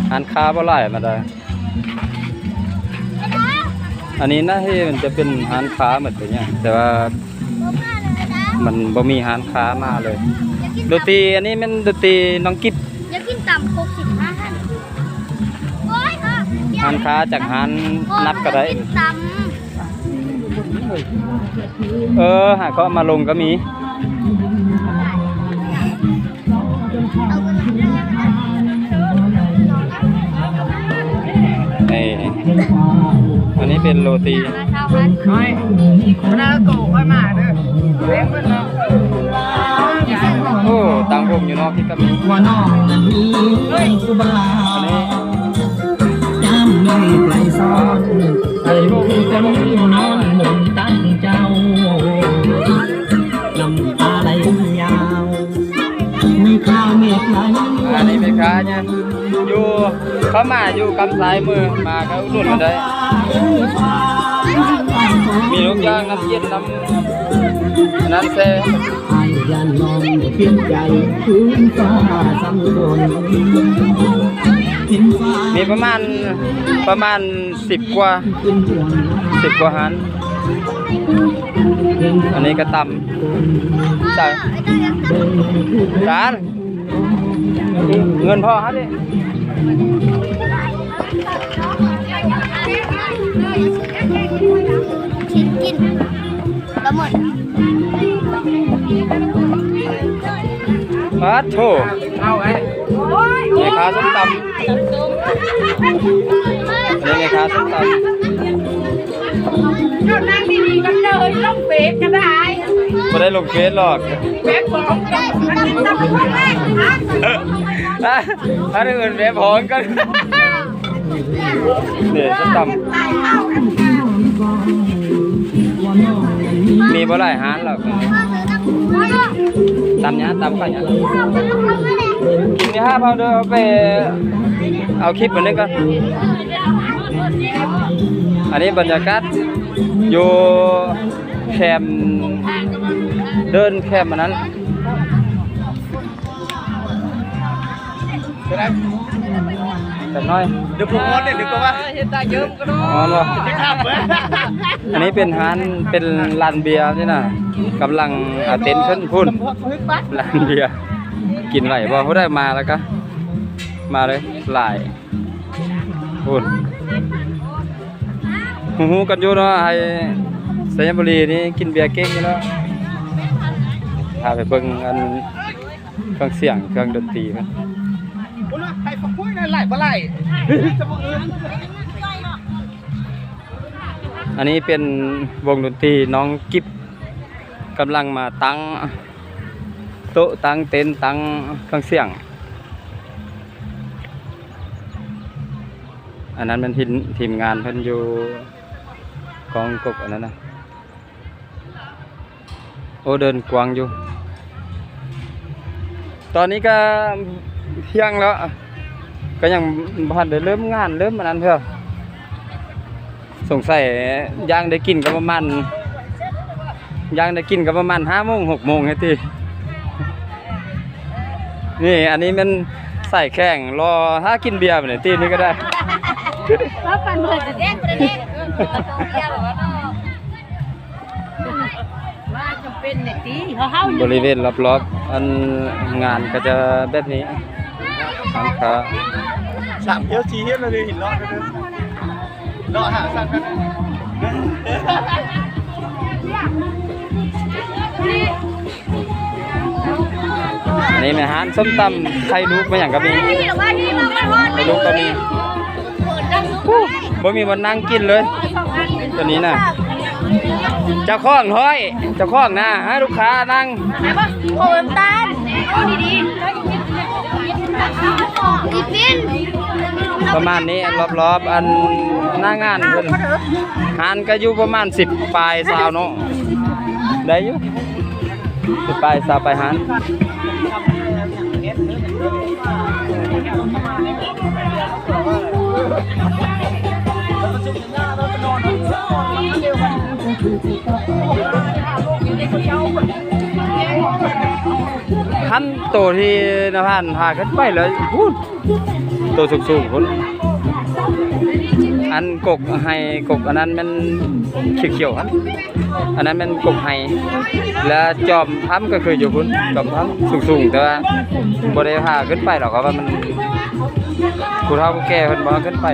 ຮ້ານຄ້າບໍ່ຫຼາຍປານໃດ. ອັນນີ້ນະ ເຫັນມັນຈະເປັນຮ້ານຄ້າໝົດເປັນຫຍັງ ແຕ່ວ່າມັນບໍ່ມີຮ້ານຄ້າມາເລີຍ. ດົນຕີ ອັນນີ້ແມ່ນດົນຕີນ້ອງກິບ. ຢາກກິນຕຳຄົກສິບຫ້າພັນ. ໂອ້ຍ ຮ້ານຄ້າຈັກຮ້ານນັບກໍໄດ້. ຕຳ ເອີ ຫາເກາະມາລົງກໍມີ. ນີ້ ອັນນີ້ເປັນໂລຕີ. ໂອ້ ຕັ້ງວົງຢູ່ນອກນີ້ກໍມີ. ອັນນີ້ ອັນນີ້ແມ່ຄ້າຫຍັງຢູ່ ເຂົ້າມາຢູ່ກຳຊາຍມື ມາກໍອຸດໜູນກັນໄດ້. ມີທຸກຢ່າງ ນ້ຳເຢັນ ນ້ຳອັນນັ້ນແຊ. ມີປະມານ ປະມານສິບກວ່າ ສິບກວ່າຮ້ານ. ອັນນີ້ກໍຕຳ ໃສ່ ຈານ ເງິນພໍ່ເຮົາເດ້. ປາດໂທ້ ແມ່ຄ້າສົ້ມຕຳ ນີ້ແມ່ຄ້າສົ້ມຕຳ. ເຈົ້ານັ່ງດີໆ ກໍເລີຍລົງເຟສກໍໄດ້. ບໍ່ໄດ້ລົງເຟສຫຼອກ ແບບຂອງ ອັນອື່ນແບບຂອງກັນ. ນີ້ ສົ້ມຕຳ ມີບໍ່ຫຼາຍຮ້ານຫຼອກ. ຕຳຫຍັງ ຕຳຂ້າວຫຍັງ. ນີ້ ຫາເຮົາເດີ ໄປເອົາຄລິບອັນນີ້ກ່ອນ. ອັນນີ້ບັນຍາກາດຢູ່ແຄມ ເດີ່ນແຄມອັນນັ້ນ ຈັກໜ້ອຍ. ດຽວຜົມຮ້ອນເດ້ ດຽວກໍວ່າ ເຮັດຕາເຢີມກໍນອນ ຮ້ອນບໍ່? ອັນນີ້ເປັນຮ້ານ ເປັນລານເບຍນີ້ນະ ກຳລັງເອົາເຕັນຂຶ້ນພຸ້ນ ລານເບຍ. ກິນໄຫວບໍ່? ຜູ້ໃດມາແລ້ວກະມາເລີຍ ຫຼາຍພຸ້ນ. ຮູ້ໆກັນຢູ່ເນາະ ໄທໄຊຍະບູລີນີ້ກິນເບຍເກັ່ງຢູ່ແລ້ວ. ພາໄປເບິ່ງອັນ ເຄື່ອງສຽງ ເຄື່ອງດົນຕີເພິ່ນ. ອັນນີ້ເປັນວົງດົນຕີ ນ້ອງກິບ ກຳລັງມາຕັ້ງໂຕະ ຕັ້ງເຕັນ ຕັ້ງເຄື່ອງສຽງ. ອັນນັ້ນແມ່ນທີມ ທີມງານເພິ່ນຢູ່ກ້ອງກົກອັນນັ້ນນະ. ໂອ້ ເດີ່ນກວ້າງຢູ່. ຕອນນີ້ກໍທ່ຽງແລ້ວ ກໍຍັງບໍ່ທັນໄດ້ເລີ່ມງານ ເລີ່ມອັນນັ້ນເທື່ອ. ສົງໄສຍ່າງໄດ້ກິນກໍປະມານ ຍ່າງໄດ້ກິນກໍປະມານຫ້າໂມງ ຫົກໂມງຫັ້ນຕິ. ນີ້ ອັນນີ້ແມ່ນສາຍແຂງ ລໍຖ້າກິນເບຍບາດນີ້ ຕີນນີ້ກໍໄດ້. ວ່າປັນເພິ່ນ ວ່າຈຳເປັນແຫຼະຕິ ເຮົາ ເຮົາ ບໍລິເວນລອບໆ ອັນງານກໍຈະແບບນີ້ ຮ້ານຄ້າ ສາມແຖວສີ່ແຖວເລີຍ ເຫັນເນາະ ເນາະ ຫາສັກກັນ. ອັນນີ້ແມ່ນຮ້ານສົ້ມຕຳ ໄຂ່ລູກ ແມ່ນຫຍັງກໍມີ ໄຂ່ລູກກໍມີ. ບໍ່ມີບ່ອນນັ່ງກິນເລີຍ ຕົວນີ້ນະ. ເຈົ້າຂອງຮ້ອຍ ເຈົ້າຂອງນະ ໃຫ້ລູກຄ້ານັ່ງ. ໂອ້ ນ້ຳຕານ ດີໆ ປະມານນີ້ ລອບໆ ອັນໜ້າງານເພິ່ນ. ຮ້ານກໍຢູ່ປະມານສິບປາຍ ຊາວເນາະ ໄດ້ຢູ່. ໄປຊາວໄປຫັ້ນ. ພັນໂຕທີ່ນາຍພານພາຂຶ້ນໄປແລ້ວພຸ້ນ ໂຕສູງໆພຸ້ນ. ອັນກົກໄຮ່ ກົກອັນນັ້ນແມ່ນຂຽວໆຫັ້ນ ອັນນັ້ນແມ່ນກົກໄຮ່ ແລະຈອມຖ້ຳກໍຄືຢູ່ພຸ້ນ ຈອມຖ້ຳສູງໆ ແຕ່ວ່າບໍ່ໄດ້ພາຂຶ້ນໄປດອກ ເພາະວ່າມັນ ຜູ້ເຖົ້າຜູ້ແກ່ເພິ່ນບໍ່ໃຫ້ຂຶ້ນໄປ.